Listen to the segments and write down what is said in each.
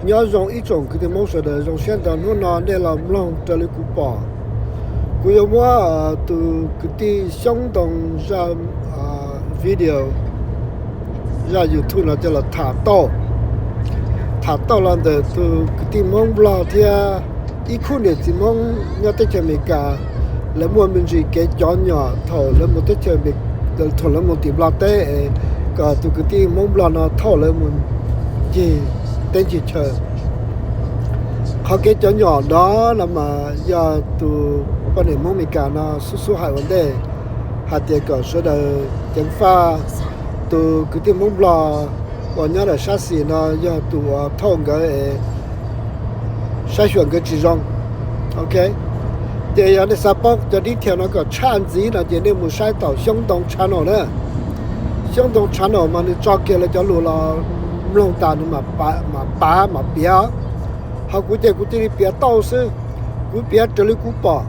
Nyob zoo ib tsoom kwv tij Hmoob sawv daws, zoo siab ntau hnub no nej los mloog raws li kuv pom. Kuv yuav muab tus kwv tij Xyoob Ntoo zaj video, zaj YouTube no coj los tham tau, tham tau los ntawm tus kwv tij Hmoob Nplog thiab ib khub niam txiv Hmoob nyob teb chaws Amelikas. Lawv muaj me ntsis kev cov nyom thaum lawv mus teb chaws, thaum lawv mus tim Nplog teb es kom tus kwv tij Hmoob Nplog no thauj lawv mus ncig teb ncig chaw. Qhov kev cov nyom no no mas yog tus poj niam Hmoob Amelikas no xub xub hais ua ntej, hais tias kom sawv daws ceev faj, tus kwv tij Hmoob Nplog uas nyob ntawm sab xis no yog tus uas thauj nkawd es saib xyuas nkawd tsis zoo. Ok, ces yog nej xav paub cov detail no kom tshaj ntxiv no ces nej mus saib tom Xyoob Ntoo channel na. Xyoob Ntoo channel mas nws tso kiag lawv cov lus los mloog tas nws mam pav mam piav. Ho kuv ces kuv cia li piav tau xwb, kuv piav raws li kuv pom.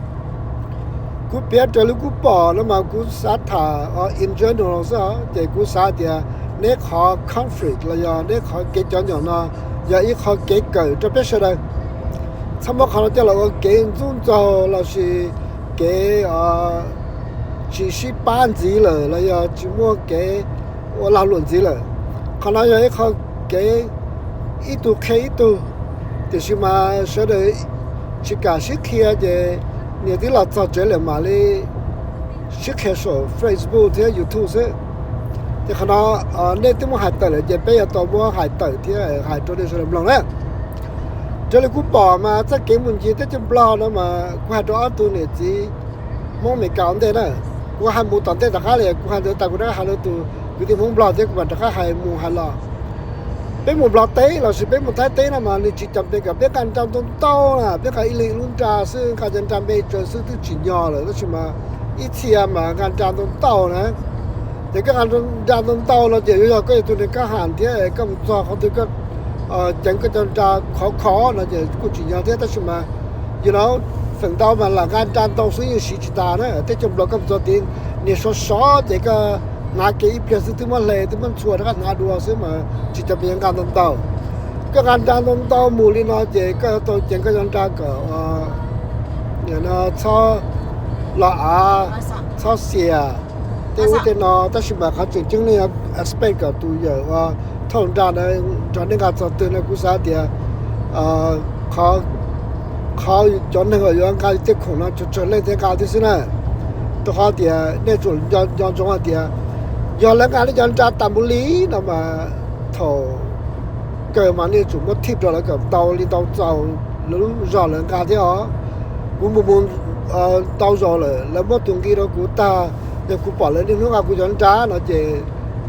Kuv piav raws li kuv pom no mas kuv xav tham in general xwb os, ces kuv xav tias neb qhov conflict los yog neb qhov kev cov nyom no yog ib qho kev kawm rau peb sawv daws. Txhob muab qhov no coj los ua kev ntxub ntxaug lossis kev tsis sib pab ntxiv lawm los yog tsis muaj kev ua lag luam ntxiv lawm. Qhov no yog ib qho kev ib tug qhia ib tug, tiam sis mas sawv daws tsis kam sib qhia ces niam twb los txog tsev lawm mam li sib qhia saum Facebook thiab YouTube xwb. Ces qhov no nej twb muab hais tawm lawm ces peb yuav tau muab hais tawm thiab hais rau nej sawv daws mloog na. Raws li kuv pom mas txoj kev mus ncig teb chaws Nplog no mas kuv hais rau ob tug niam txiv Hmoob Amelikas ua ntej na. Kuv hais mus tom ntej tom qab li, kuv hais ntawd tas kuv rov qab hais rau tus kwv tij Hmoob Nplog thiab kuv mam rov qab hais mus hais los. Peb mus Nplog teb lossis peb mus Thaib teb no mas nws tsis cam pes kom peb nqa nra ntau ntau na, peb nqa ib leeg ib lub nra xwb, nqa cov nra me tsawv xwb twb tsim nyog lawm, tab sis mas ib txhia mas nqa nra ntau ntau na. Ces koj nqa nra ntau ntau no ces yuav yog koj yog tus neeg kaj ham thiab koj mus txog qhov twg koj ceev koj cov nra khov kho no ces kuj tsim nyog thiab, tab sis mas you know, feem ntau mas lam nqa nra ntau xwb yeej siv tsis tas na. Teb chaws Nplog koj mus txog tid niag sov sov ces koj hnav kiag ib pliag xwb twb muab hle twb muab ntxhua rov qab hnav dua xwb mas tsis cam pes nqa ntau ntau. Koj nqa nra ntau ntau mus li no ces koj yuav tau ceev koj cov nra kom txhob los av, txhob xias tej ub tej no, tab sis mas qhov tseem ceeb nej yuav expect kom tus yawm uas thauj nra ntawd nrog nej nqa txog twg no kuv xav tias qhov cov neeg uas yuav nqa tej khoom no tsawg tsawg leej thiaj nqa thiab xwb na. Rau qhov tias nej tsum nco ntsoov hais tias yog lawv nqa nej cov nra tas npaum li no mas thaum kawg mas nej tsum muab tip rau lawv kom ntau li ntau txaus lawv lub zog lawv nqa thiab os. Kuv mus mus ntau zaus lawm lawv muab tus nqi rau kuv tag, yog kuv pom lawv niaj hnub nqa kuv cov nra no ces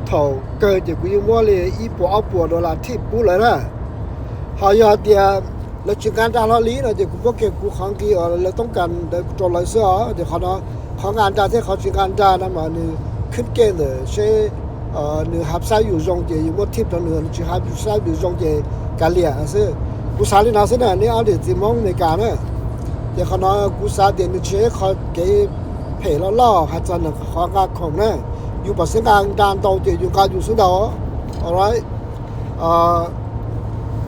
thaum kawg ces kuv yeej muab li ib puas ob puas dollar tip pub lawv na. Ho yog tias lawv tsis nqa nra hlo li no ces kuv muab kiag kuv qhov nqi uas lawv toob kas ntawd rau lawv xwb os. Ces qhov no, qhov nqa nra thiab qhov tsis nqa nra no mas nws khib kej ntawm seb nws hab xab yus zoo ces yus muab tip rau nws, nws tsis hab xab yus zoo ces kav liam xwb. Kuv xav li no xwb na, neb ob niam txiv Hmoob Amelikas na. Ces qhov no kuv xav tias nws tsis yog ib qho kev phem loj loj hais txog qhov nqa khoom na. Yus pom xeeb nqa nra ntau ces yus nqa yus xwb ntag. Alright.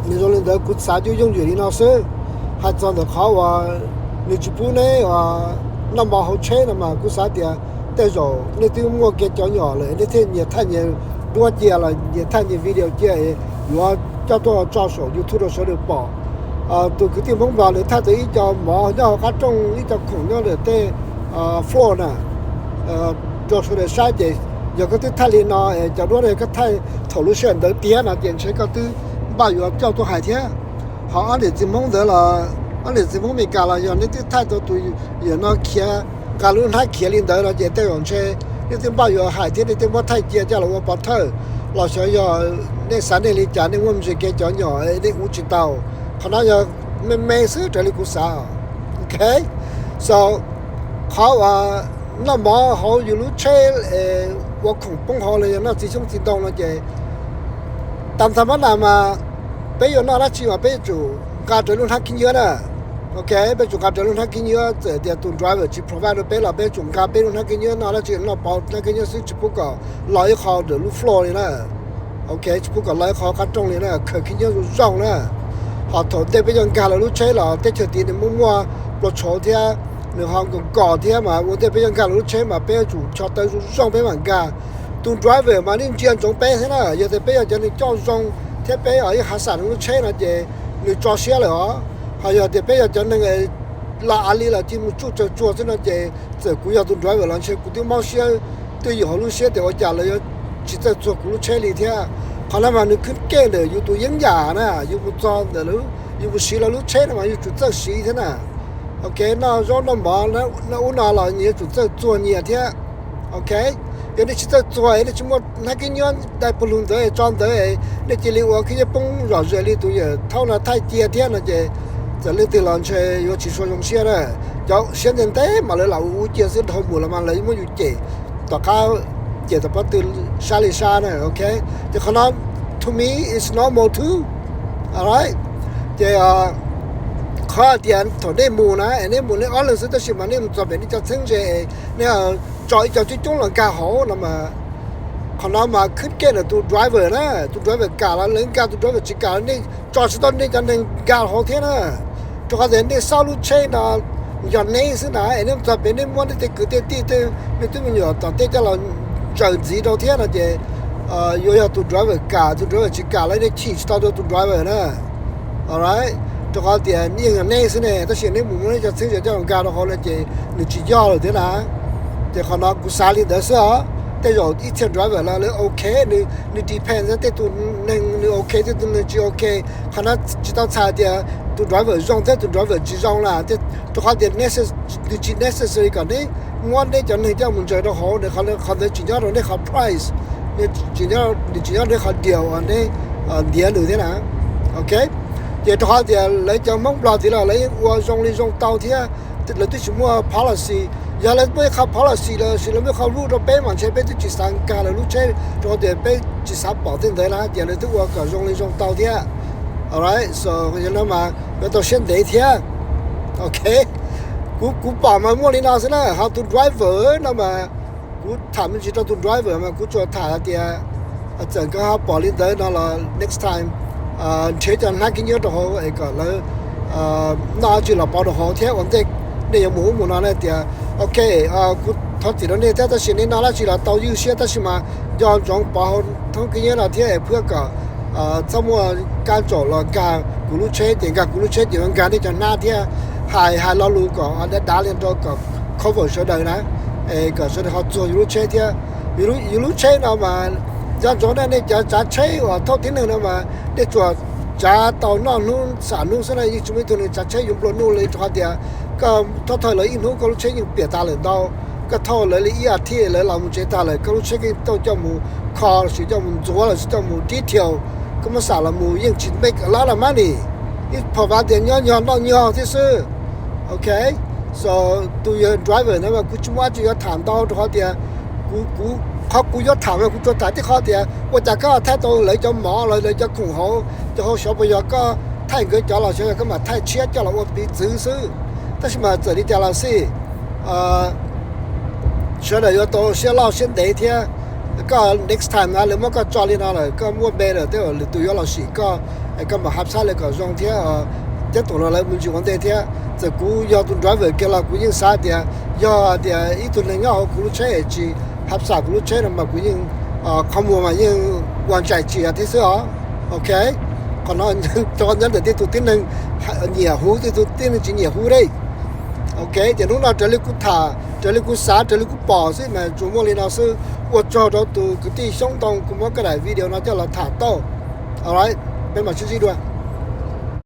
Nws zoo li ntawd kuv xav yooj yooj yim li no xwb. Hais txog ntawm qhov uas nws tsis pub neb noj mov hauv tsheb no mas kuv xav tias tej zaum nej twb muaj kev cov nyom lawm nej thiaj nyias thaij nyias duab cia los nyias thaij nyias video cia es yuav coj tuaj tso saum YouTube rau sawv daws pom. Tus kwv tij Hmoob Nplog nws thaij tau ib co mov nyob hauv qab rooj, ib co khoom nyob ntawm tej floor na rau sawv daws saib ces yog koj twb thaij li no es cov duab no koj thaij thaum lub sij hawm ntawd tiag no ces ntshe koj twb npaj yuav coj tuaj hais thiab. Ho ob niam txiv Hmoob ntawd los, ob niam txiv Hmoob Amelikas los yog neb twb thaij tau tus yawm no khiav, nqa lub hnab khiav li ntawd no ces tej zaum ntshe nej twb npaj yuav hais thiab nej twb muab thaij cia coj los ua pov thawj. Los xyov yog nej xav nej li cas, nej muaj me ntsis kev cov nyom nej ua tsis tau. Qhov no yog me me xwb raws li kuv xav. Ok, so qhov uas noj mov hauv yus lub tsheb, ua khoom poob hauv los yog noj txiv xyoob txiv ntoo no ces tam thaj mab na mas peb yuav noj dab tsi mas peb yuav tsum nqa raws lub hnab khib nyiab na. Ok, peb tsum nqa raws lub hnab khib nyiab, txawm tias tus driver tsis provide rau peb los peb tsum nqa peb lub hnab khib nyiab noj dab tsi noj pauv hnab khib nyiab xwb, tsis pub kom los ib qho ntawm lub floor li na. Ok, tsis pub kom los ib qho qab rooj li na, khaws khib nyiab zoo zoo na. Thaum ntej peb yuav nkag lawv lub tsheb los teb chaws tid nws muaj muaj plua tshauv thiab, nws ho nkaus nkos thiab mas ua ntej peb yuav nkag lawv lub tsheb mas peb yuav tsum tso taw zoo zoo peb mam nkag. Tus driver mas nws ntsia ntsoov peb thiab na, yog tias peb yog cov neeg coj zoo thiab peb yeej hav xam nws lub tsheb no ces nws tso siab lawm os. Ho yog tias peb yog cov neeg los av li los cia mus tsuj tsaws tsuag xwb no ces txawm kuv yog tus driver los ntshe kuv twb mob siab twj ywm hauv lub siab tias ua cas lawv yuav tsis txawj txuag kuv lub tsheb li thiab. Qhov no mas nws khib kej ntawm yus tus yeeb yam na, yus mus txog ntawm, yus mus siv lawv lub tsheb no mas yus tsum txawj siv thiab na. Ok, noj zaub noj mov noj ub no los nyias yuav tsum txawj txuag nyias thiab. Ok, yog nej tsis txawj txuag, nej tsis muaj hnab kib nyuab dai pug lug ntawd tso ntawd, nej cia li ua khib nyiab poob zom zaws li tus yawm thaub no thaij cia thiab no ces txawm leej twg los ntshe yuav tsis tshua zoo siab na. Cov siab ntev ntev mas lawv lam ua ua cia xwb, dhau mus los mas lawv muab yus cem tom qab, cem tom pob tw sab li sab na. Ok, ces qhov no to me is normal too. Alright, ces qhov tias thaum nej mus na es nej mus nej ob leeg xwb tab sis mas nej mus txog pem nej cov txheeb ze, nej tso ib co coob coob los nkag hauv no mas qhov no mas khib kej ntawm tus driver na. Tus driver kam los lawv nkag, tus driver tsis kam los nej tso tsis tau nej cov neeg nkag hauv thiab na. Rau qhov tias nej xob lub tsheb no yog nej xwb na, es nej mus txog pem nej muab nej tej kwv tej tij tej me tub me nyuam tom tej coj los ntsaws ntxiv rau thiab no ces yuav yog tus driver kam, tus driver tsis kam los nej chim tsis tau rau tus driver na. Alright, rau qhov tias yeej yog nej xwb ne, tab sis nej mus muab nej cov txheeb ze coj los nkag rau hauv no ces nws tsis yog lawm thiab na. Ces qhov no kuv xav li ntawd xwb os. Tej zaum ib txhia driver los lawv ok, nws depend tej tus neeg nws ok tej tus neeg tsis ok. Qhov no tsis tau txhais tias tus driver zoo thiab tus driver tsis zoo na, rau qhov tias nws tsis necessary kom nej muab nej cov neeg coj mus ntsaws rau hauv, qhov ntawd tsis nyob rau nej qhov price, tsis nyob, nws tsis nyob nej qhov deal uas nej ntiav nws thiab na. Ok, ces rau qhov tias lawv cov Hmoob Nplog tid los lawv yeej ua zoo li zoo tau thiab, lawv twb tsis muaj policy. Yog lawv muaj ib qho policy lossis lawv muaj ib qho rule rau peb mas ntshe peb twb tsis xav nkag lawv lub tsheb rau qhov tias peb tsis xav pom tej ntawd na, ces lawv twb ua kom zoo li zoo tau thiab. Alright, so yog no mas yuav tau siab ntev thiab. Ok, kuv, kuv pom mas muaj li no xwb na, ho tus driver no mas kuv tham me ntsis rau tus driver mas kuv tsuas tham hais tias txawm nkawd ho pom li ntawd no los next time nrhiav cov hnab kib nyuab rau hauv es kom lawv noj dab tsi los pauv rau hauv thiab ua ntej nej yuav mus ub mus no nej tias, ok, kuv thov txim rau nej thiab tab sis nej noj dab tsi los tau ywj siab tab sis mas nco ntsoov pauv hauv thoob kib nyuab no thiab es phwb kom txhob muaj kab ntsaum los nkag kuv lub tsheb, ces nkag kuv lub tsheb ces yuav nkag nej cov hnab thiab. Hais, hais lo lus kom dav dav li rau kom cover sawv daws na, es kom sawv daws ho txuag yus lub tsheb thiab. Yus lub tsheb no mas nco ntsoov na, nej cov tsav tsheb uas thauj tib neeg no mas nej tsuas tsav tau noj hnub xam hnub xwb na, yeej tsis muaj ib tug neeg tsav tsheb yuav nplua nuj li rau qhov tias koj thauj thawj lawv ib hnub koj lub tsheb yeej piam tas lawm ntau. Koj thauj lawv li ib as thiv lawv los mus tsev tas lawm koj lub tsheb yeej tau coj mus kho lossis coj mus ntxuav lossis coj mus detail, koj muab xam los mus yeej tsis make a lot of money, ib phaum vas tias nyob nyog noj nyog thiab xwb. Ok, so tus yawg driver no mas kuv tsis muaj dab tsi yuav tham ntau rau qhov tias kuv, kuv, qhov kuv yuav tham mas kuv tsuas tham tib qho tias ua cas koj thaij tau lawv cov mov los lawv cov khoom hauv cov hauv xyov puas yog koj thaij nkawd cov los xyov yog koj mam thaij tshiab coj los ua piv txwv xwb. Tab sis mas txawm li cas los xij, sawv daws yuav tau siab loj siab ntev thiab. Koj next time na lawv muab koj tso li no lawm koj muaj npe lawm tej zaum lwm tus yuav los sim koj, es koj mam hab xab lawv kom zoo thiab. Teb toom no lawv mus ntsis ua ntej thiab. Txawm kuv yog tus driver kiag los kuv yeej xav tias yog tias ib tug neeg nyob hauv kuv lub tsheb es tsis hab xam kuv lub tsheb no mas kuv yeej, qhov muag mas yeej ua ntsais tsia thiab xwb os. Ok, qhov no rau nyob ntawm tej tug tib neeg nyiam huv, tej tug tib neeg tsis nyiam huv deb. Ok, ces hnub no raws li kuv tham, raws li kuv xav, raws li kuv pom xwb mas tsuas muaj li no xwb. Ua tsaug rau tus kwv tij Xyoob Ntoo kuv muab koj daim video no coj los tham tau. Alright, peb mam sib ntsib dua.